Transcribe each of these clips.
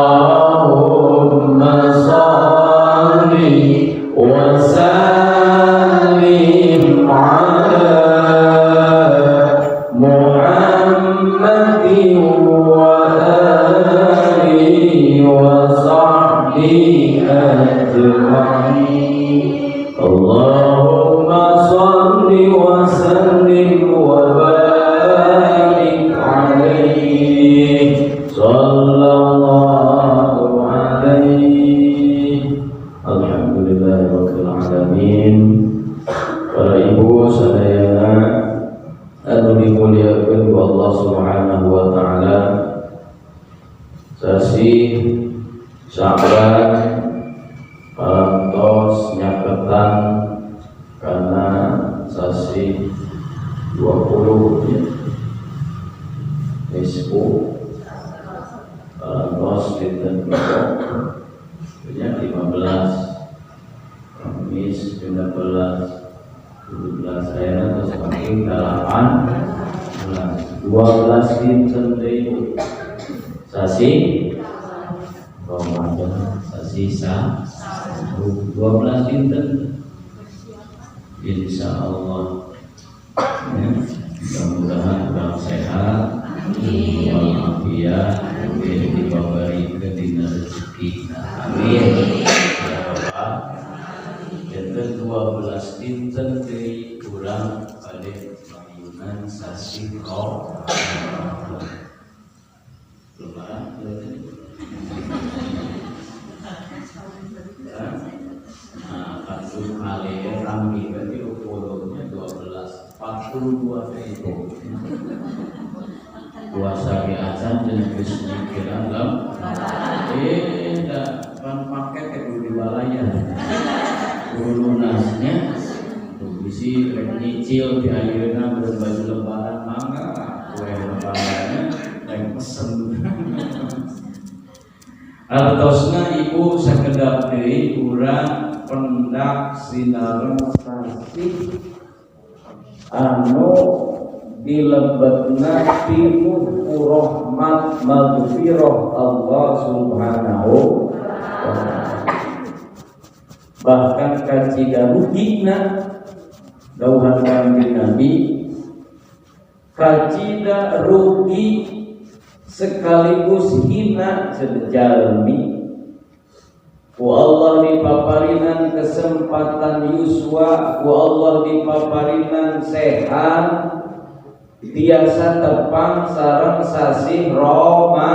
اللهم صل وسلم على محمد وآله وصحبه أجمعين. اللهم صل وسلم وبارك عليه صلى الله عليه. الحمد لله رب العالمين. Para ibu sadayana anu dimuliakan ku Allah Subhanahu wa taala, sasi Sya'ban parantos nyaketan kana sasi 20 ya. Nisfu parantos dinten berapa? Ya, 15, Kamis 16, 17, saya terus makin 18, 12 dinten deui sasi Ramadan, sasi sa 12 dinten, insya Allah ya, mudah-mudahan kurang sehat walafiat, diberikan dina rezeki, amin ya rabbal. Dinten 12 dinten deui kurang bade mayunan sasi Ramadan. Lebaran berarti. Nah, kasus kali rami berarti ukurannya 12 42 itu. Puasa ge acan jeung geus mikiran lam. Eh, da pan paket teh kudu dibalayar. Kudu lunasnya. Tuh bisi rek nyicil di ayeuna baju lebaran, mangga kue lebarannya rek pesen. Artosna ibu, sakedap deui urang pendak sinareng sasih anu dilebetna pinuh ku rahmat maghfirah Allah Subhanahu wa taala. Bahkan kacida rugina, dawuhan Kanjeng Nabi, kacida rugi sekaligus hina jalmi ku Allah dipaparinan kesempatan yuswa, ku Allah dipaparinan sehat, tiasa tepang sareng sasih Roma,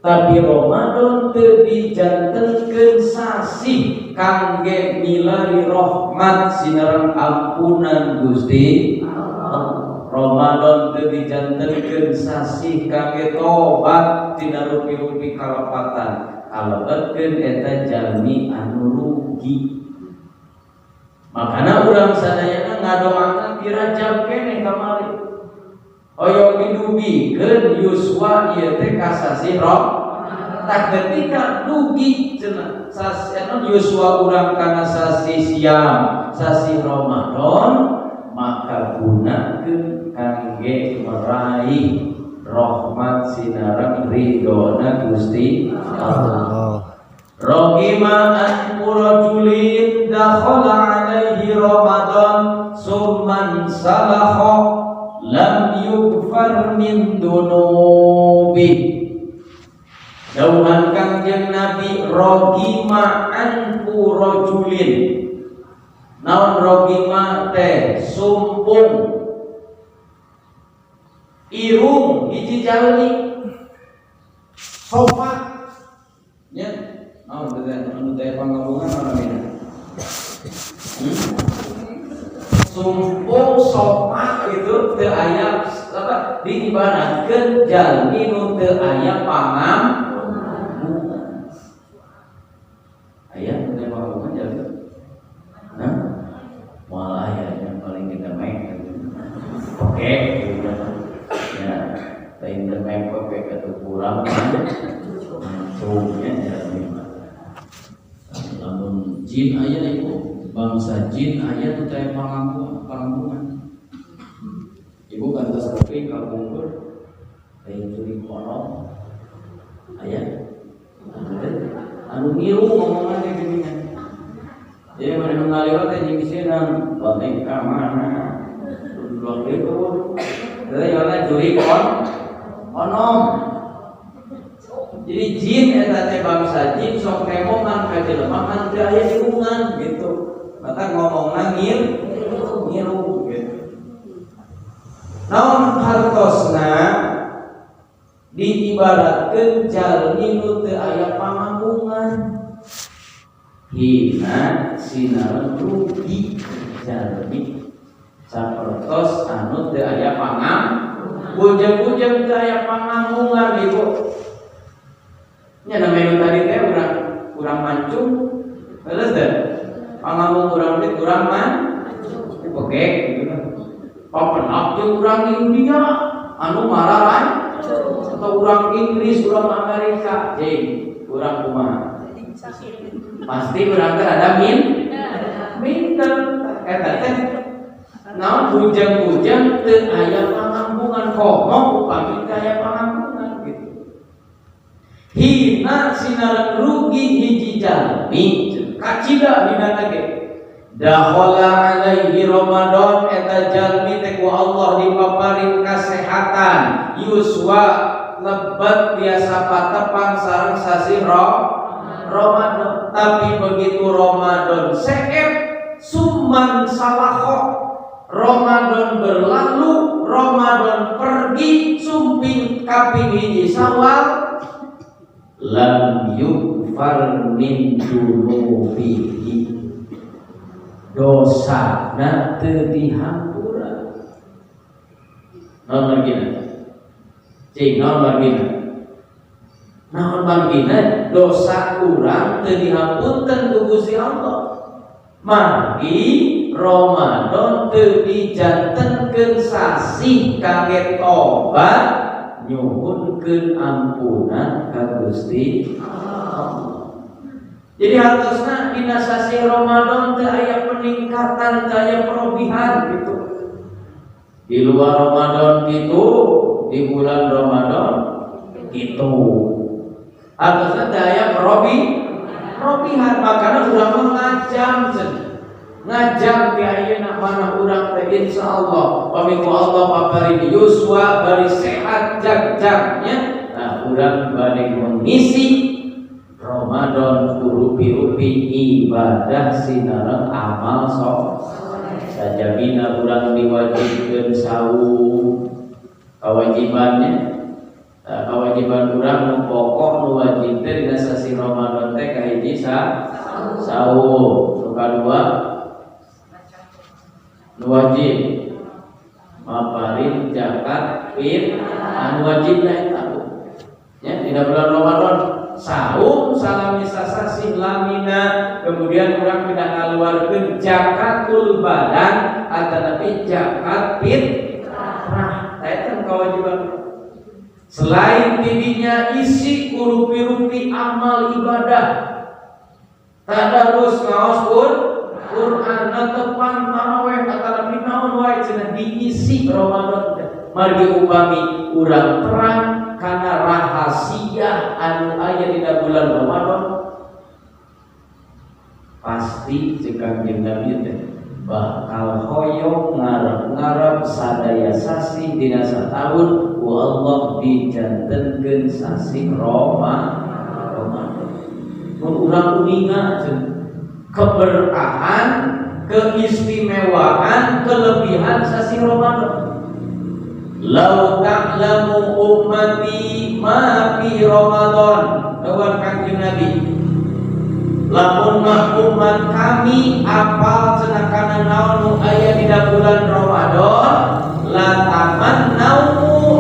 tapi Ramadan teu dijantenkeun sasih kangge milari rahmat sinareng ampunan Gusti Allah. Ramadan teu dijantenkeun sasih kangge tobat tina rupi-rupi kalepatan, kalebetkeun eta jalmi anu rugi. Makana urang sadayana ngadoakeun di Rajab keneh kamari, hoyong didugikeun yuswa ieu teh ka sasih. Tah, ketika dugi cenah sasih anu yuswa urang kana sasih siam, sasih Ramadan, maka gunakeun kangge meraih rahmat sinareng ridhona Gusti Allah. رغم أنف رجل دخل عليه رمضان ثم انسلخ لم يغفر من ذنوبه. Dawuhan Kangjeng Nabi, رغم أنف رجل. Naon رغم teh? Sumpung irung hiji jalmi sopan nya. Naon teh anu teh pangabungan namina? Sumpung sopak itu teu aya apa, diibaratkeun jalmi nu teu aya pangampungan. Aya nu teu pangampungan jalmi? Hah? Moal aya, yang paling kita main oke gitu ya, lain demek oke atau kurang mancungnya jalmi mah. Lamun jin aya, ibu, bangsa jin aya tuh teh pangampungan, pangampungan. Ibu kantos kopi kapungkur. Lain jurig onom aya anu ngiru ngomongan teh geuningan. Jadi mana nu ngaliwat teh jeung sieun balik ka mana? Duduk deui eueuh. Teh yona jurig onom. Jadi jin eta teh bangsa jin sok nembongan ka jelema kan teu aya irungan gitu. Maka ngomongna ngiru gitu. Naon hartosna diibaratkeun jalmi nu teu aya pangambungan. Hina sinaran rugi jalmi sapertos anu teu aya pangam bujeng-bujeng teu aya pangambungan, Ibu. Nya namanya tadi teh urang kurang mancung. Leres teh? Pangambung urang teh kurang man. Oke, gitu kan. Papenak jeung urang India anu mararan atau urang Inggris, urang Amerika, jeung urang kumaha? Pasti urang teh ada minder. Eta teh naon, bujang-bujang teu aya pangambungan, komo upami teu aya pangambungan gitu. Hina sinaran rugi hiji jalmi kacida hina ge dakhala alaihi Ramadan, eta jalmi teh ku Allah dipaparin kasehatan, yuswa lebet biasa patepang sareng sasih Ramadan. Tapi begitu Ramadan seep, summan salakho, Ramadan berlalu, Ramadan pergi, sumping kaping hiji Syawal, lam yukfar min dzunubihi, dosa na teu dihampura. Naon margina? Cing, naon margina? Naon margina dosa urang teu dihampunten ku Gusti Allah? Margi Ramadan teu dijantenkeun sasih kangge tobat nyuhunkeun ampunan ka Gusti Allah. Jadi hartosna dina sasih Ramadan teu aya peningkatan, teu aya perobihan gitu. Di luar Ramadan gitu, di bulan Ramadan gitu. Hartosna teu aya perobihan, makanya urang mah ngajam cenah. Ngajam ti ayeuna mana urang teh insyaallah pami ku Allah paparin yuswa bari sehat jag-jagnya. Nah, urang bade mengisi Ramadan rupi-rupi ibadah sinareng amal sok sajabina urang diwajibkeun saum kewajibannya. Nah, kewajiban urang nu pokok nu wajib teh dina sasih Ramadan teh kahiji saum, nu kadua nu wajib maparin zakat fit, anu wajib eta ya dina bulan Ramadan saum salami sasasih lamina, kemudian urang pindah ngaluarkeun zakatul badan atanapi zakat fitrah. Eta kewajiban. Selain tidinya isi rupi-rupi amal ibadah, tadarus, ngaos Quran, netepan taraweh atanapi naon wae cenah diisi Ramadan teh. Margi upami urang terang karena rahasia anu aya dina bulan Ramadan, pasti cek Kanjeng Nabi teh bakal hoyong ngarep-ngarep sadaya sasih dina satahun ku Allah dijantenkeun sasih Ramadan. Mun urang uninga keberkahan, keistimewaan, kelebihan sasih Ramadan. Lau ta'lamu ummati ma fi Ramadan, dawuh Kanjeng Nabi. Lamun mah umat kami apal cenah kana naon nu aya dina bulan Ramadan, la tamannau,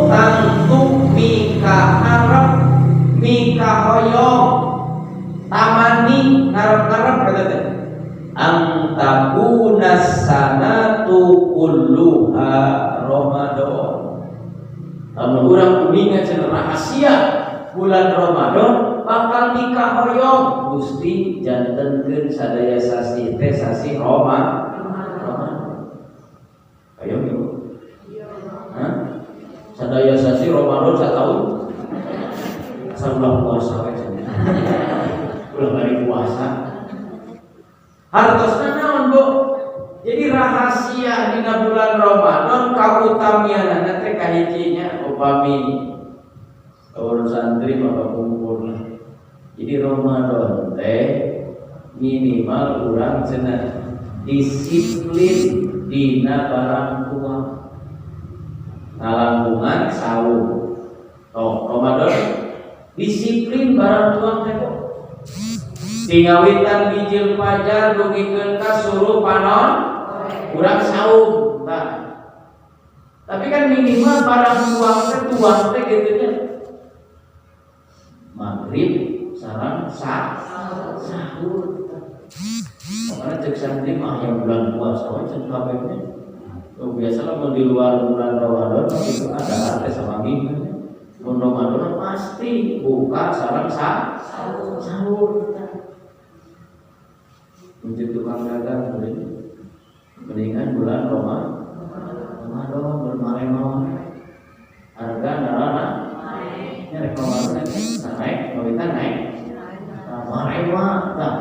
tangtu mika harap, mika hoyong, tamani ngarep-ngarep kata teh, an takuna sanatu kulluha Ramadan. Lamun urang uninga cenah rahasia bulan Ramadan bakal nikah hoyong Gusti jantenkeun sadaya sasih teh sasih Ramadan. Ayo, Ibu. Hah? Sadaya sasih Ramadan. ulah puasa we cenah. Ulah bari puasa. Hartosna naon, Bu? Jadi rahasia dina bulan Ramadan kautamianana teh kahijinya upami urus santri maka kumpul lah. Jadi Ramadan teh minimal urang cenah disiplin dina barang tuang, ngalangkungan saum. Oh, Ramadan disiplin barang tuang teh kok tingawitan bijil fajar dugikeun ka suruh panon urang saum. Nah, tapi kan minimal barang tuang teh tuang teh gitu nya maghrib sareng sahur. Makanya cek santri mah yang bulan puasa we cek kabehnya. Oh, biasa lah di luar bulan Ramadan itu ada teh sama gini. Mun Ramadan pasti buka sareng sahur. Untuk tukang dagang mendingan bulan Ramadan bermare-mare harga narana nya rek Ramadan naik, kawitan naik marewa. Nah,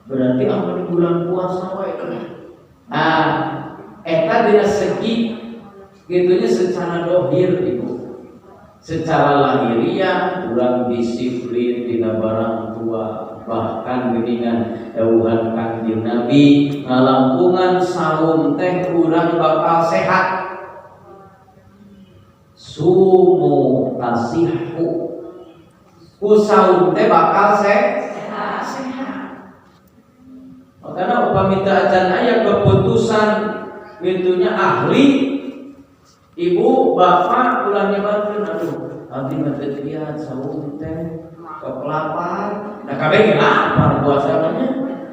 berarti apa di bulan puasa wae. Ah, eta dina segi gitunya secara dohir, Ibu, secara lahiriah kurang disiplin dina barang tuang. Bahkan geuningan dawuhan Kangjeng Nabi, ngalangkungan saum teh urang bakal sehat. Sumu tasihhu, ku saum teh bakal sehat. Makanya upami teu acan aya keputusan gitunya ahli, ibu bapak ulah nyebarkeun, "Aduh, abdi mah teu lihat saum teh kelapar." Nah, kabeh ge lapar puasa mah nya.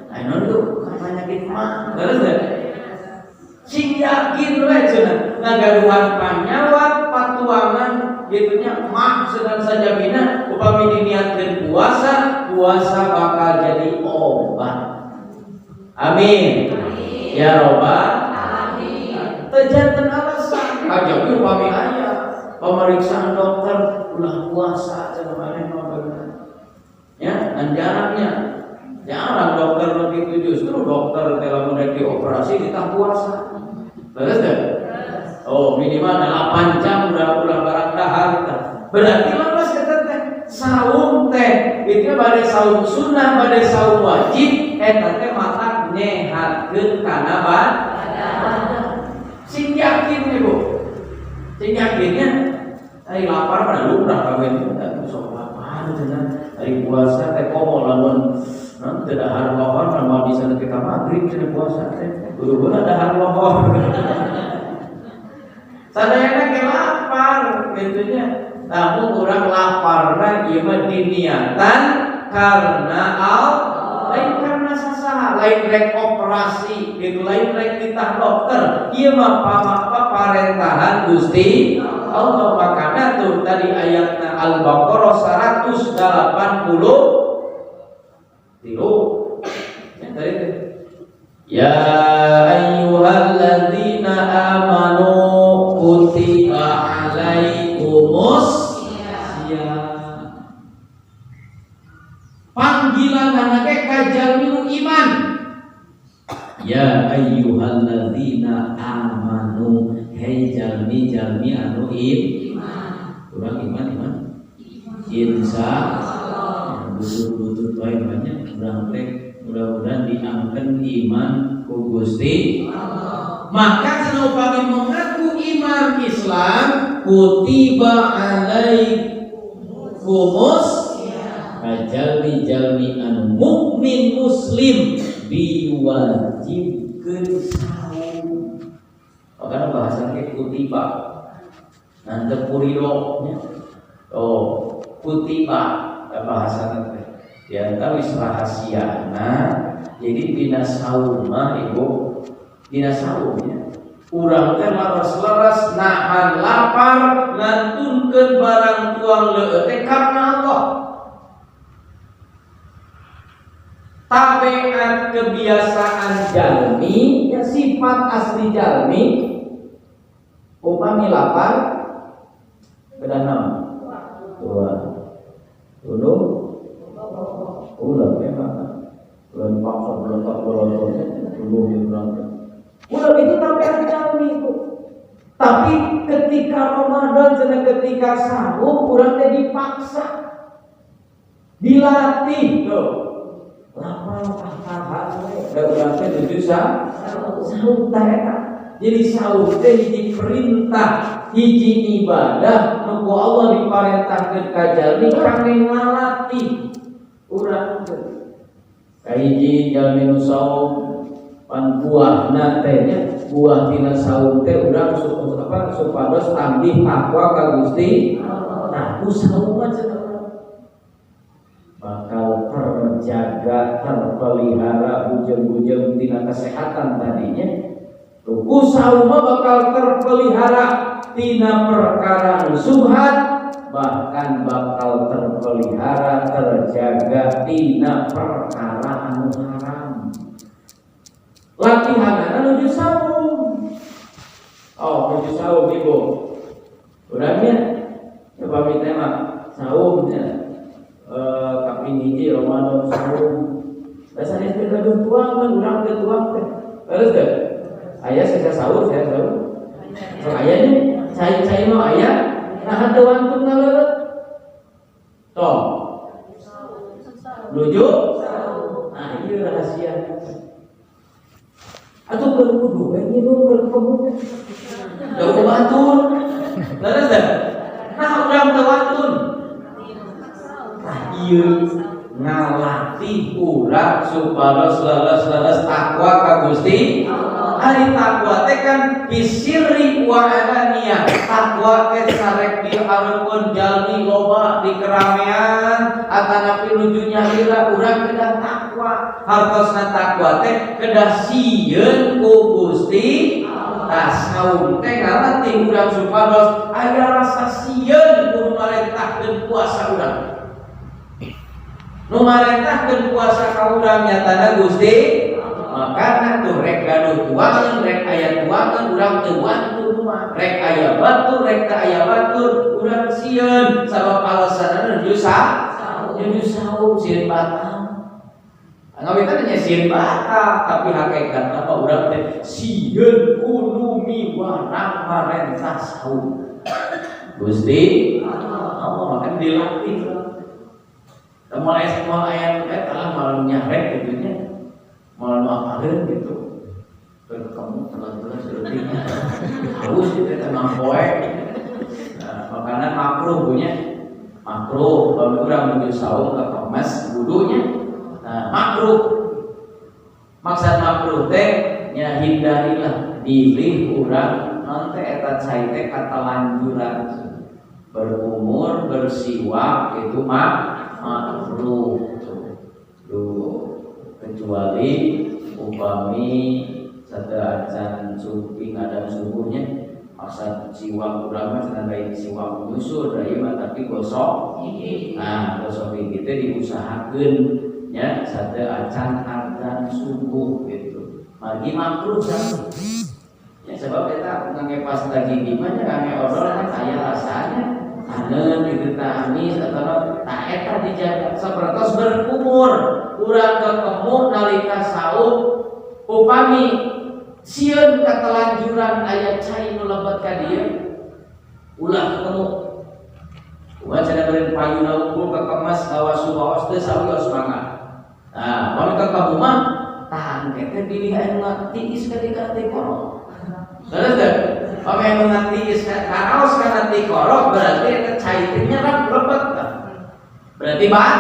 Ayeuna tuh penyakit mah terus deh. Sing yakin we cenah ngagaduhan panyawat patuangan gitunya mah sedang sajabina upami diniatkeun puasa, puasa bakal jadi obat. Amin, ya robbal alamin. Teu janten alasan kajabi upami aya pemeriksaan dokter ulah puasa cenah maneh mah ya, dan jarangnya jarang dokter begitu. Justru dokter teh lamun rek dioperasi ditah puasa. Beres teh? Oh, minimal 8 jam udah ulah barang dahar. Berarti lepas eta teh saum teh itu bade saum sunnah bade saum wajib eta teh matak nyehatkeun kana badan. Sing yakin, Ibu, sing yakinnya. Ari lapar pada lumrah kabeh sok lapar cenah. Ari puasa teh komo lamun teu dahar lohor mah bisa nepi ka magrib cenah puasa teh. Kudu-kudu dahar lohor. Sadayana ge lapar kitu nya. Namun urang laparna ieu mah diniatan karena Allah, lain karena sasaha, lain rek operasi gitu, lain rek titah dokter, ieu mah parentahan Gusti Allah. Makana tuh tadi ayatna Al-Baqarah 180 tilu ya, tadi ya ayyuhalladzina amanu kutiba alaikumus siyam. Panggilan anaknya kajalmi iman, ya ayyuhalladzina amanu, hei jalmi-jalmi anu iman. Kurang iman, iman insya butut-butut wae banyak. Urang teh mudah-mudahan diangken iman ku Gusti. Maka cenah upami mengaku iman Islam, kutiba alaikumus, jalmi-jalmi anu mukmin muslim diwajibkeun saum. Makanya bahasanya kutiba nanti purido nya. Oh, kutiba bahasa teh di antawis rahasiana. Jadi dina saum mah, Ibu, dina saumnya urang teh leres-leres nahan lapar, ngantunkeun barang tuang leueut teh karena Allah. Tabiat kebiasaan jalmi ya, sifat asli jalmi upami lapar kedah naon? Dua. Tunduh ulah memang lain paksa berontak berontak tunduh urang teh. Ulah itu, tapi ada itu. Tapi ketika Ramadan cenah, ketika sahur, urang teh dipaksa, dilatih tuh. Lapang tahan we da urang teh nuju sahur tah eta. Jadi sahur teh hiji perintah, hiji ibadah nu ku Allah diparentahkeun ka jalmi kangge ngalatih urang teh. Kahiji, jalmi nu saum pan buahna teh nya, buah tina saum teh urang apa, supados tambih takwa ka Gusti. Nah, ku saum mah cenah bakal terjaga, terpelihara bujeng-bujeng tina kesehatan tadinya. Ku saum mah bakal terpelihara tina perkara nu subhat, bahkan bakal terpelihara, terjaga tina perkara anu haram. Latihan nuju saum. Oh, nuju saum, Ibu. Urangnya ya pamit mah saumnya kaping hiji Ramadan saum. Dasar teh gaduh tuangan, urang teh tuang teh. Terus teh aya sisa sahur, saya sahur. Sok aya nya, cai-cai mah aya. Nah, teu wantun ngaleuleut. Toh. Nuju? Nah, ini rahasia. Atau keur wudu we nginum, keur ketemu. Da batur. Leres teh? Nah, urang teu wantun. Nah, ieu ngalatih urang supados leles-leles takwa ka Gusti. Ari takwa teh kan fisirri wa alaniyah. Takwa teh sarek di hareupeun jalmi loba, di keramaian atanapi nuju nyalira, urang kedah takwa. Hartosna takwa teh kedah sieun ku Gusti. Tah, saum teh ngalatih urang supados aya rasa sieun ku nu marentahkeun puasa urang. Nu marentahkeun puasa ka urang nyatana Gusti. Makana tuh rek gaduh tuangan, rek aya tuangan, urang teu wantun mah. Rek aya batur, rek teu aya batur, urang sieun, sabab alasanna nuju nuju saum, sieun batal. Ngawitan nya sieun batal, tapi hakikatna mah urang teh sieun ku nu miwarang marentah saum. Gusti Allah, makan dilatih. Mulai semua ayat eta lah, malah nyarek gitu nya. Malah nu apaleun gitu. Kamu telat-telat sepertinya. Haus gitu tengah poe. Nah, makanan makruh punya. Makruh kalau urang menuju saum ke kemas wudunya. Nah, makruh. Maksud makruh teh nya hindarilah bilih urang nanti eta cai teh katelanjuran. Berkumur, bersiwak itu makruh. Tuh, kecuali upami sateuacan subuh, ngadang subuhnya, masa siwak urang mah cenah lain siwak nyusur da ieu mah, tapi gosok gigi. Nah, gosok gigi teh diusahakeun nya sateuacan adzan subuh gitu. Margi makruh satu. Ya, sebab eta ngangge pasta gigi mah nya, ngangge odol kan aya rasanya aneun gitu tah, amis atau tah, eta dijaga. Sapertos berkumur, urang ketemu nalika saum, upami sieun katelanjuran aya cai nu lebet ka dieu, ulah ketemu. Kumaha cenah beureun payuna unggul kekemas ngawas waos teh sawios mangga. Nah, mun ketemu mah tahan teh bilih aya nu tiis ka dieu teh korok. Terus teh pami anu tiis karaos kana tikorok, berarti eta cai teh nyerap lebet tah. Berarti bah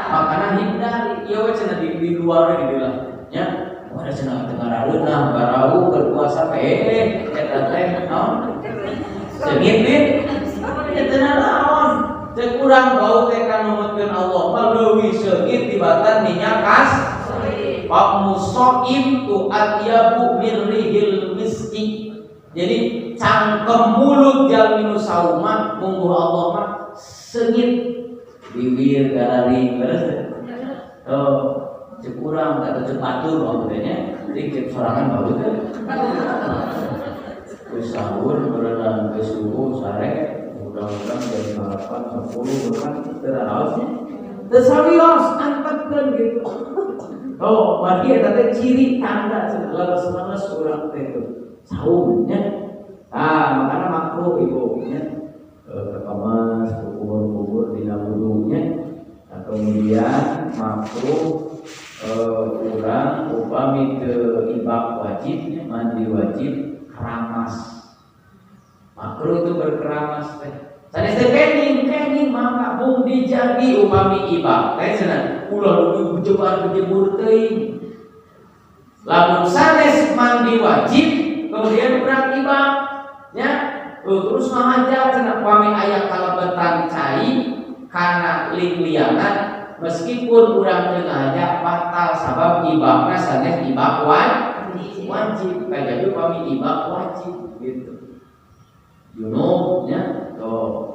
makana hindari ieu we cenah di luar we di lah nya. Wah, ada cenah teu ngarareunah, barau berpuasa teh eta teh naon? Seungit nih. Ya teu nanaon. Cek urang bau teh kan numutkeun Allah mah leuwih seungit tibatan minyak kas. Famu shaim tu atyabu min rihil miski. Jadi cangkem mulut jalmi nu saum mah mungguh Allah mah seungit, bibir gararing beres teh. Oh, cek urang atau cek batur bau teh nya, cek cek sorangan bau teh. Geus sahur berenang ke subuh sare. Urang-urang jam 8, 10 bahkan teu raosnya. Teu sawios antepkeun gitu. Oh, berarti eta teh ciri tanda leres-leres urang teh tuh. Saum nya. Ah, makana makruh ibu nya. Kekamas, kubur-kubur dina wudunya. Nah, kemudian makruh urang upami teu ibak wajibnya, mandi wajib, keramas. Makruh itu berkeramas teh. Sanes teh kenging, kenging mangga mung dijagi upami ibak teh cenah ulah leuwih jebar kejebur teuing. Lamun sanes mandi wajib kemudian urang ibak nya terus ngahajat cenah upami aya kalebetan cai kana lingliangan meskipun urang teu ngahajat batal sabab ibakna sanes ibak wajib kayak upami ibak wajib gitu. Junub nya tuh.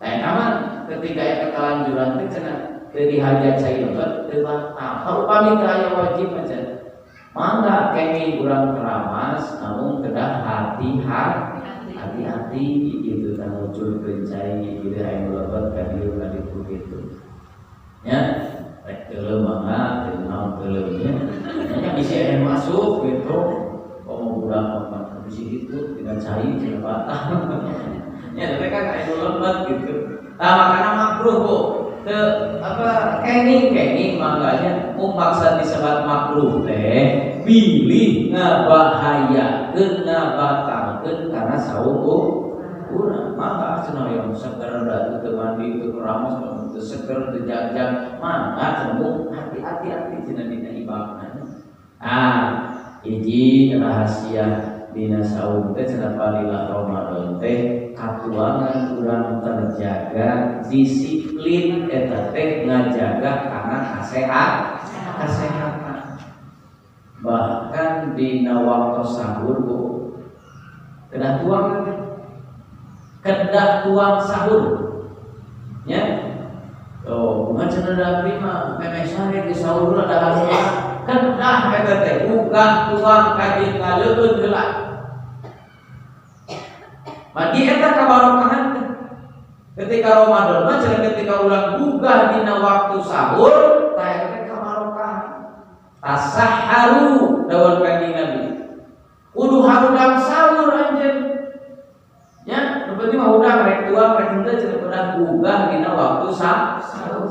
Tah mah ketika aya kekalanjuran teh cenah teu dihajat cai lebet teu batal. Upami teu aya wajib mah cenah mangga kenging urang keramas namun kedah hati-hati gitu kan ngucurkeun cai gitu aya nu lebet ka dieu ka ditu gitu. Nya rek teuleum mangga teu naon teuleum nya. Nya bisi aya masuk gitu. Komo budak mah bisi gitu tidak cai tidak batal. Ya tapi kan aya nu lebet gitu. Nah makana makruh Bu. Teu apa kenging-kenging mangganya mung maksad disebat makruh teh bilih ngabahayakeun ngabatalkeun karena saum urang mangga cenah yang seger da teu mandi teu keramas teu seger teu jagjag mangga cenah mung hati-hati cenah dina ibakna. Ah hiji rahasia dina saum teh cenah palilah Ramadan teh katuangan urang terjaga disiplin eta teh ngajaga kana kesehatan. Bahkan dina waktu sahur Bu kedah tuang teh kedah tuang sahur nya. Oh, bukan cenah da abdi mah memeh sare di sahur ada harus kedah eta teh buka tuang kajeun ngaleueun heula. Magi eta kabarokahan teh. Ketika Ramadan mah cenah ketika urang gugah dina waktu sahur tah eta teh kabarokahan. Tasahharu dawuh Kanjeng Nabi. Kudu harudang sahur anjeun. Ya, nu penting mah hudang rek tuang rek henteu cenah kedah gugah dina waktu sahur.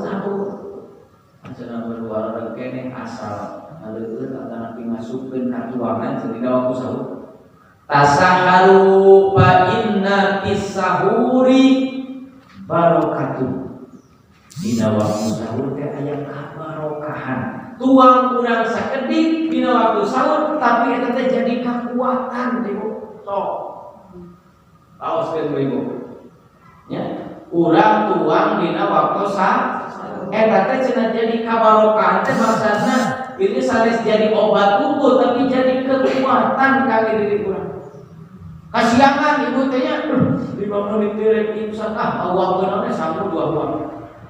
Cenah berluar keneh asal ngaleueun atanapi masukkeun ka tuangan cenah dina waktu sahur. Tasahharu fa inna fis sahuri barokatun. Dina waktu sahur teh aya kabarokahan. Tuang urang sakedik dina waktu sahur tapi eta teh jadi kekuatan Ibu. Sok. Taoskeun Ibu. Nya, urang tuang dina waktu sahur eta teh cenah jadi kabarokahan teh maksudna ini sanes jadi obat tubuh tapi jadi kekuatan kangge diri urang. Kasiangan ibu teh nya 5 menit direk imsak ah awak teh sanggup dua buah.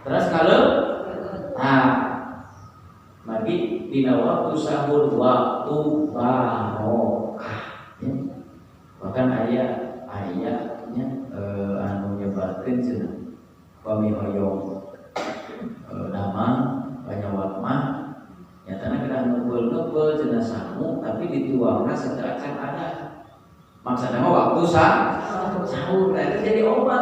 Terus kalau nah mari dina waktu sahur waktu barokah ya. Bahkan aya aya nya anu nyebarkeun cenah pami hoyong damang panyawat mah nyatana kedah ngumpul-ngumpul cenah sangu tapi dituangna sateuacan ada. Maksudna mah waktu sahur nah, itu jadi obat.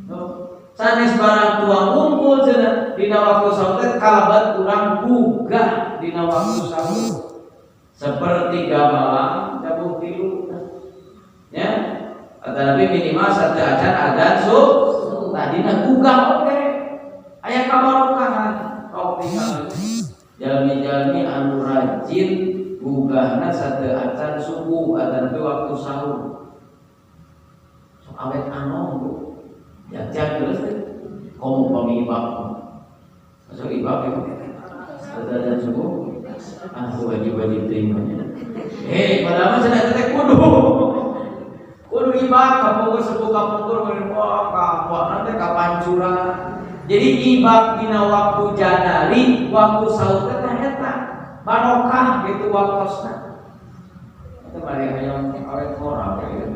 No. Sanes barang tuang ngumpul cenah dina waktu sahur teh kalabat urang gugah dina waktu sahur. Sepertiga malam jabuh tilu. Ya. Tapi minimal sateuacan adzan subuh. Tadina gugah oke. Aya kabarokahan. Sok tinggal jalmi-jalmi anu rajin gugahna sateuacan subuh atanapi waktu sahur. Sok awet anom Bu. Jagjag terus teh. Komo pami ibak. Masuk ibak ya. Sateuacan subuh. Ah wajib-wajib teuing mah nya. Eh, padahal mah cenah teh kudu. Kudu ibak kapungkur sepuh kapungkur wah kapan teh kapancuran. Jadi ibak dina waktu janari, waktu sahur teh eta barokah gitu waktosna. Itu mari hayang awet ngora gitu.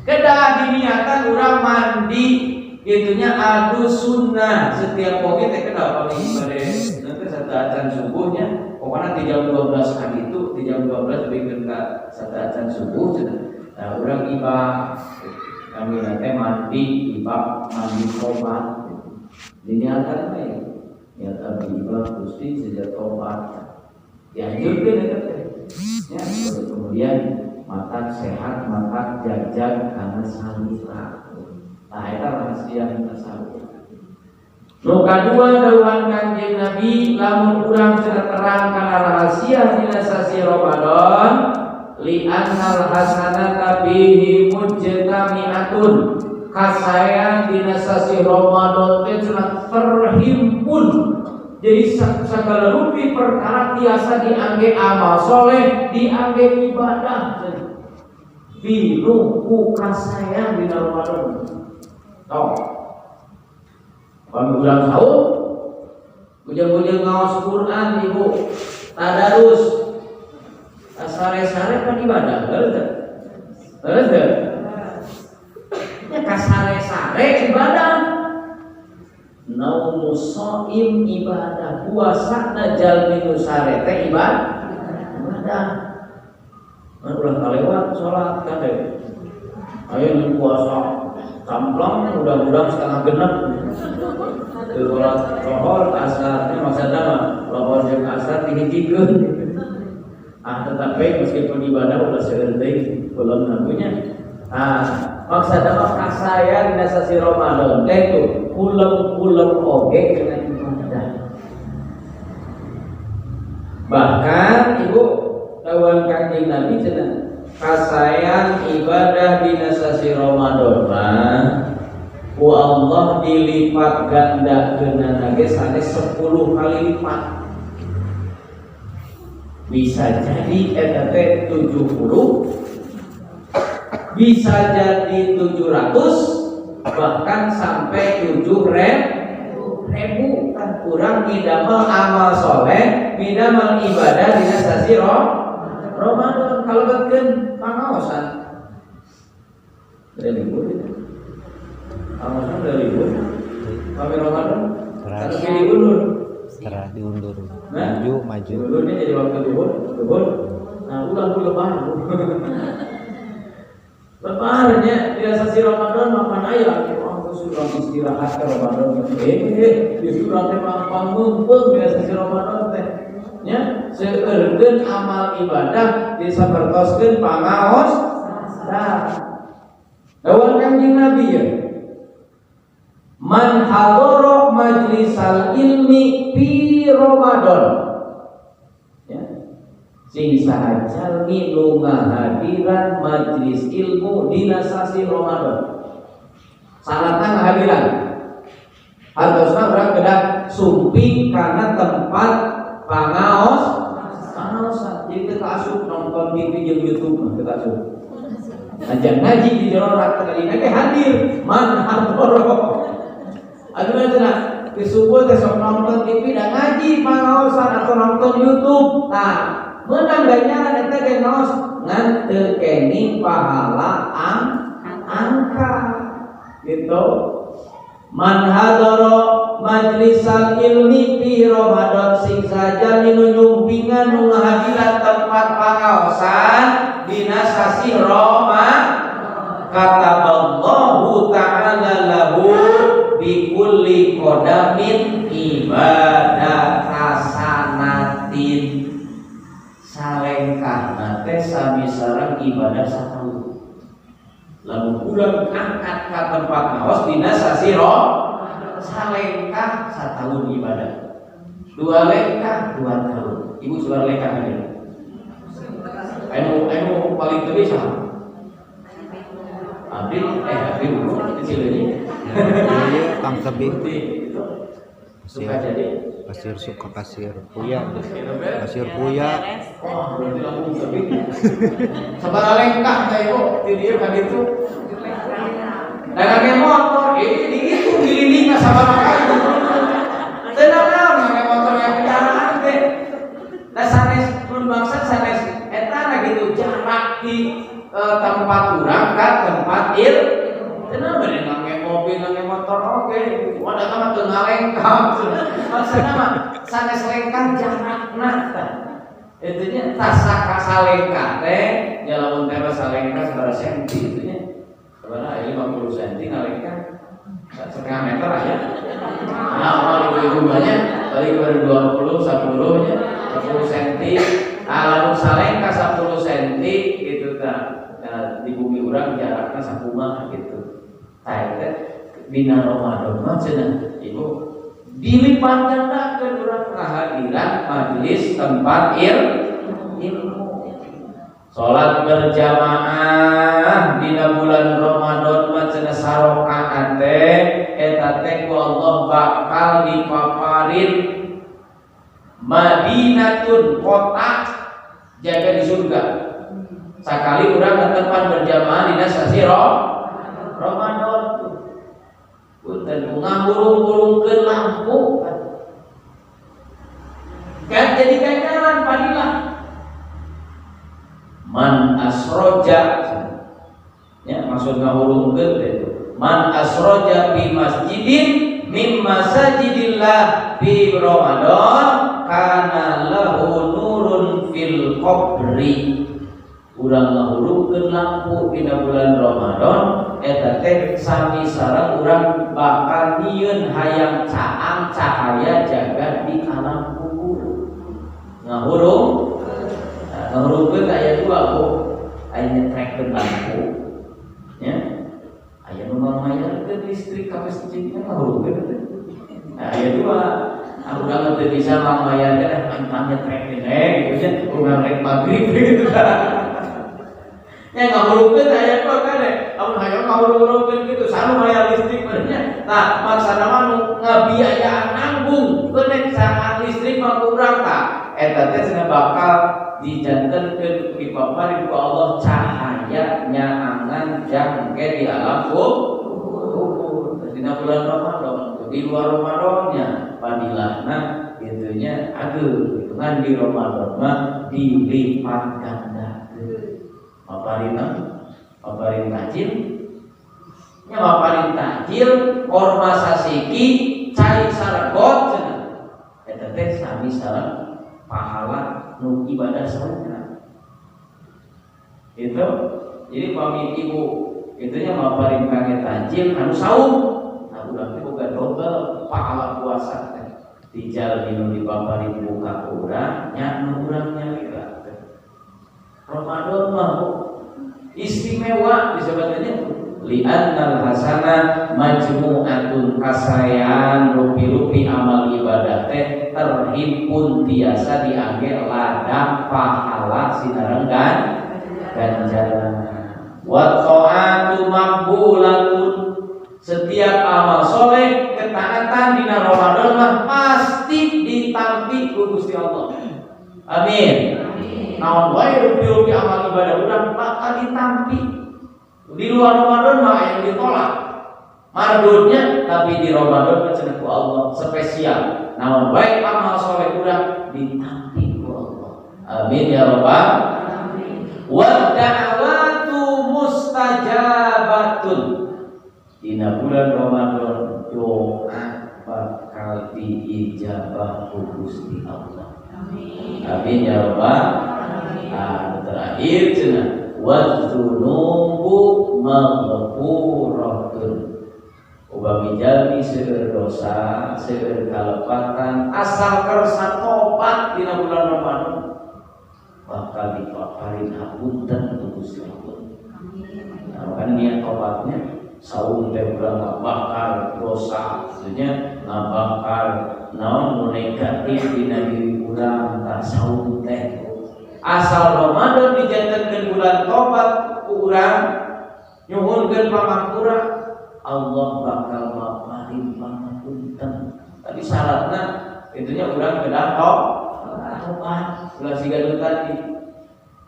Kedah diniatan urang mandi itunya adus sunnah setiap poe teh. Kedah paling pada nanti satu acan subuhnya, pokoknya di jam 12 hari itu, di jam 12 lebih ke satu acan subuh cenah. Nah, urang ibak kami nanti mandi ibak, mandi tobat gitu. Diniatan ya, niat abdi ibak Gusti sejak tobat dianjurkan ya teh ya. Kemudian matak sehat, matak jagjag karena salira. Nah, itu rahasia tasawuf. Nu kadua, dawuhan Kanjeng Nabi, lamun urang cenah terang kana rahasia dina sasi Ramadan, li annal hasanata fihi mujtami'atun, kasaean dina sasi Ramadan teh cenah terhimpun, jadi segala rupi perkara tiasa diangge amal soleh, diangge ibadah. Pinuh ku kasaean dina Ramadan. Tong. Pami urang saum, ujung-ujung ngaos Quran ibu, tadarus, sare-sare kan ibadah, betul teu? Betul teu? Ya, kasare-sare ibadah. Naumus shaim ibadah, puasa na jalmi nu sare teh ibadah. Ibadah. Kan ulah kalewat salat kan deh. Ayo nu puasa camplang udah-udah setengah genep. Teu salat lohor asar, ini maksudna mah lohor jeung asar dihijikeun. Ah, tetapi meskipun ibadah udah seueur deui belum nabunya. Ah, maksudna mah kasaean dina sasi Ramadan teh tuh kulem-kulem oge dengan ibadah. Bahkan ibu, dawuhan Kanjeng Nabi cenah kasaean ibadah dina sasi Ramadan mah ku Allah dilipat ganda ge sanes 10 kali lipat, bisa jadi eta teh 70, bisa jadi 700, bahkan sampai 7 ribu kan kurang midamel amal soleh, midamel ibadah dina sasi Ramadan. Kalau betkeun pangaosan dari libur itu, pangaosan dari libur kami Ramadan Teras. tapi diundur. Setelah diundur. Nah, Maju, maju. Diundurnya jadi waktu duhur, duhur. Nah, ulah dulu lebar. Lebarnya di sasi Ramadan makan ayam. Oh, sudah istirahat ke Ramadan. Justru nanti pangmumpung di sasi Ramadan teh. Ya, seueurkeun amal ibadah disapertoskeun pangaos. Nah, dawuhan Kanjeng Nabi ya. Man hadara majlisal ilmi fi Ramadan. Ya. Sing saha jalmi nu ngahadiran majlis ilmu dina sasi Ramadan. Syaratna ngahadiran. Hartosna urang kedah sumping kana tempat pangaos pangaosan. Jadi teu asup nonton TV jeung YouTube mah teu asup. Ajar ngaji di jero rak tadi teh hadir man hadara. Aduh cenah di subuh teh sok nonton TV dan ngaji pangaosan atau nonton YouTube. Nah, menang ganjaran eta ge ngaos ngan teu kenging pahala angka gitu. Man hadara majlisal ilmi fi Ramadan, sing saja nu nyumpingan, nu ngahadiran tempat pangaosan dina sasi Ramadan, kataballahu ta'ala lahu bi kulli qadamin ibadah hasanatin, salengkahna teh sami sareng ibadah sataun lamun urang angkat ka tempat ngaos dina sasi salengkah sataun ibadah, dua lengkah 2 tahun. Ibu suara lengkah ini anu anu paling teu bisa abdi, abdi kecil ini. Iya, Kang Tebi. Suka jadi Pasir suka pasir puya. Pasir puya. Oh, berarti langsung tapi sabaraha lengkah teh ibu di dieu ka ditu. Da ngake motor, ini dihitung dililingna sabaraha kali. Teu naon ngake motor yang kendaraan teh. Da sanes nun maksud sanes eta gitu jarak di tempat urang ka tempat. tempat kenapa dia ngangge mobil, ngangge motor oke, cuma datang mah teu ngalengkah. Maksudna mah sanes lengkah jarakna tah. Itunya tas salengkah teh nya lamun teh salengkah sabaraha senti itunya. Sabaraha aya 50 senti ngalengkah. Setengah meter aja. Nah, orang ibu-ibu banyak paling baru 20, 10 nya, 10 senti. Ah, lamun salengkah 10 senti gitu tah. Nah, di bumi urang jaraknya sakumaha gitu. Tah eta dina Ramadan mah cenah ibu dilipat gandakeun urang kehadiran majelis tempat ilmu. Salat berjamaah dina bulan Ramadan mah cenah sarakaat teh eta teh ku Allah bakal dipaparin Madinatun, kota jaga di surga. Sakali urang netepan berjamaah dina sasi Ramadan tuh. Punten ngahurung-hurungkeun lampu kan jadi ganjaran fadilah. Man asroja ya, maksud ngahurungkeun teh itu man asroja fi masjidin mim masajidillah fi Ramadan kana lahu nurun fil qabri. Urang ngahurungkeun lampu dina bulan Ramadan eta teh sami sareng urang bakal nyieun hayang caang cahaya jaga di alam kubur. Ngahurung, nah, ngahurungkeun aya dua bu, aya nyetrekeun lampu nya, aya nu mayarkeun listrik ka masjid nya ngahurungkeun teh. Nah, aya dua. Aku urang teu bisa mayarkeun pan nyetrekeun gitu nya, urang rek magrib gitu kan. Ya ngahurungkeun aya dua kan lamun hayang ngahurung-hurungkeun gitu sanu mayar listrik nya. Nah, maksana mah nu ngabiayaan nanggung keun sangat listrik mah ku urang tah. Eta teh cenah bakal dijantenkeun dipaparin ku Allah cahaya nyaangan jangke di alam kubur. Dina bulan Ramadan, di luar Ramadannya fadilahna gitunya aduh gitu kan di Ramadan mah dilipat ganda. Paparin paparin takjil nya, paparin takjil korma sasiki cai saragot cenah eta teh sami sareng pahala nu ibadah saumna itu. Jadi pami ibu itunya maparin kangge takjil anu saum, nah urang teh boga dobel pahala puasa teh dijal nu dipaparin buka ku urang nya nu urang nyalira. Ramadan mah istimewa disebutnya li'annal hasanah majmu'atun, kasayan rupi-rupi amal ibadah teh terhimpun tiasa diangge ladang pahala sinareng ganjaran. Wa ta'atu maqbulatun, setiap amal soleh ketaatan dina Ramadan mah pasti ditampi ku Gusti Allah. Amin. Naon wae rupi-rupi amal ibadah urang bakal ditampi. Di luar Ramadan mah yang ditolak mardudnya, tapi di Ramadan mah cenah ku Allah spesial. Naon wae amal soleh urang ditampi ku Allah. Amin ya rabbal alamin. Wa da'watu mustajabatun, dina bulan Ramadan doa bakal diijabah ku Gusti Allah. Amin ya rabbal alamin. Terakhir cenah wadzunubu maghfuratun, upami jalmi seueur dosa, seueur kalepatan, asal kersa tobat dina bulan Ramadan bakal dipaparin hapunten ku Gusti Allah. Nah, makanya niat tobatnya saum teh urang ngabakar dosa, maksudnya ngabakar naon nu negatif dina diri urang tah saum teh. Asal Ramadan dijantenkeun bulan tobat ku urang nyuhunkeun pangampura, Allah bakal maparin pangapunten. Tapi syaratna itunya urang kedah tobat ulah siga nu tadi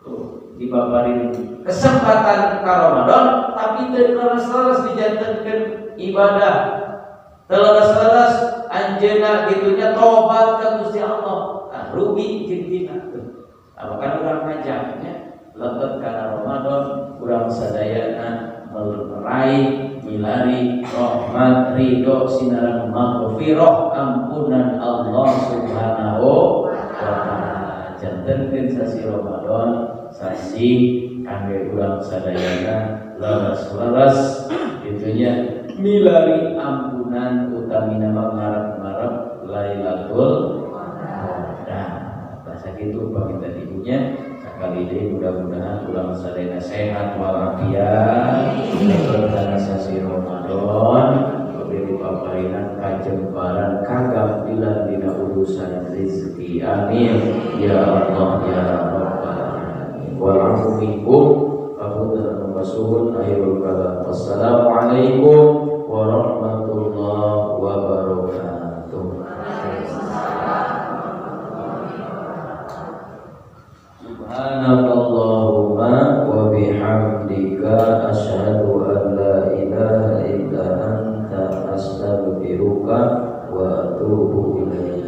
tuh dibabarin kesempatan ka Ramadan tapi teu leres-leres dijantenkeun ibadah, teu leres-leres anjeunna gitunya tobat ka Gusti Allah, ah, rugi jigina tuh. Nah, bahkan urang ngajaknya lebet karena Ramadan urang sadayana meraih milari rahmat ridho sinaran maghfirah ampunan Allah Subhanahu wa taala. Jantenkeun sasi Ramadan sasi kangge urang sadayana leres-leres itunya milari ampunan, utamina mah ngarep-ngarep Lailatul Qadar. Bahasa kitu panginten ibunya. Sakali deui mudah-mudahan urang sadayana sehat walafiat berkah sasi Ramadan, diberi paparinan kajembaran kagampilan dina urusan rezeki. Amin ya Allah ya Rabbal alamin. Wal afu minkum, apunten pasuhun. Akhirul kalam, wassalamualaikum warahmatullahi wabarakatuh. Subhanakallahumma wa bihamdika asyhadu an la ilaha illa anta astaghfiruka wa atubu ilaik.